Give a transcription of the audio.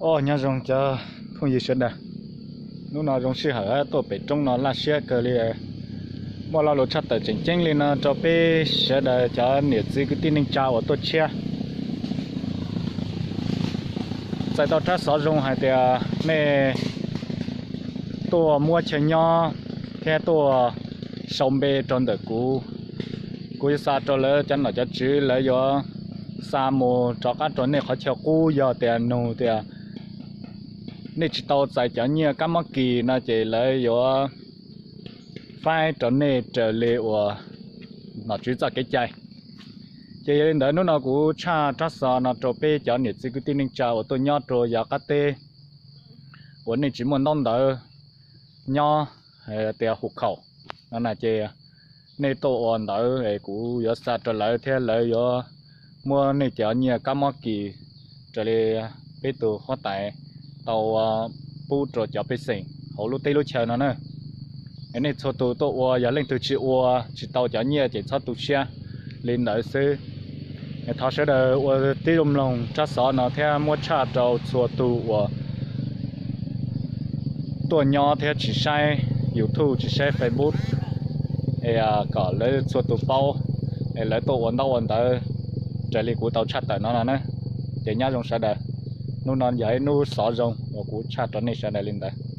Os, nyob zoo cov phooj ywg sawv daws. Hnub no zoo sij hawm tuaj pem roob no laj siab kawg li. Muaj lo lus tshaj tawm tseem ceeb li no rau peb sawv daws cov niam txiv kwv tij neej tsa uas tuaj tshiab. Txais tau rab xov zoo hais tias nej tuaj muab chaw nyob thiab tuaj sau npe rau ntawm kuv. Kuv yuav xa rau lawv cov nom cov tswv, lawv yuav xa mus rov qab rau nej qhov chaw qub. Yog tias nug tias nej tsis tau txais cov nyiaj kab mob kis no ces lawv yuav faib rau nej raws li uas nom tswv txoj kev cai. Ces yog li ntawd hnub no kuv tshaj rab xov no rau peb cov niam txiv kwv tij neej tsa uas tuaj nyob rau yav qab teb uas nej tsis muaj ntaub ntawv nyob, tias hu khaum no na, ces nej tuaj ua ntawv es kuv yuav xa rau lawv thiab lawv yuav muab nej cov nyiaj kab mob kis raws li peb tus huab tais tau pub rau cov pej xeem hauv lub teb lub chaw no na. Nej txhua tus tuaj ua, yog leej twg tsis ua tsis tau cov nyiaj ces txhob tu siab, li ntawd xwb. Thov sawv daws ua tib zoo mloog rab xov no thiab muab tshaj rau txhua tus uas tuaj nyob thiab tsis saib YouTube tsis saib Facebook, es kom lawv txhua tus paub, es lawv tuaj ua ntaub ua ntawv raws li kuv tau tshaj tawm no no na. Ces nyob zoo sawv daws, hnub no yog ib hnub xov zoo uas kuv tshaj rau nej sawv daws li ntawd.